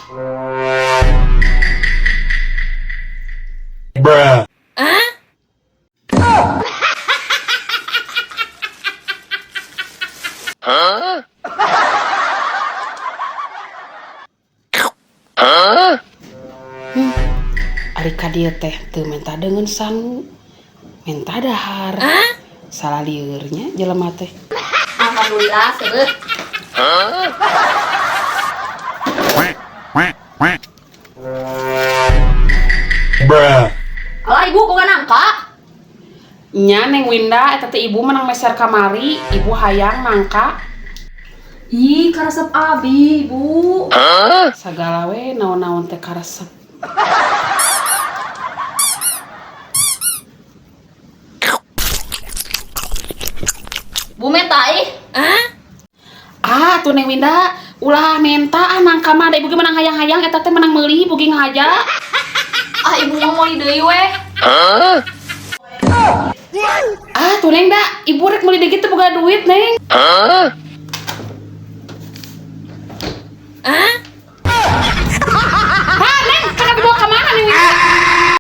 Bruh. Ari ka dieu teh teu menta deungeun sangu, menta dahar. Salah lieur nya jelema teh. Alhamdulillah, seubeuh. Bruh. Alah, Ibu boga nangka. Nya, Neng Winda, eta teh ibu menang meser kamari, ibu hayang nangka. Ih, karesep abi, Ibu. Sagala we naon-naon teh karesep. Bu, menta ih. Ah, tuh Neng Winda, ulah menta ah nangka mah, da ibu ge menang hayang-hayang eta teh menang meuli, ibu ge ngahaja. Ah, Ibu mah meuli deui weh. Ah, tuh Neng da, ibu rek meuli deui teu boga duit, Neng.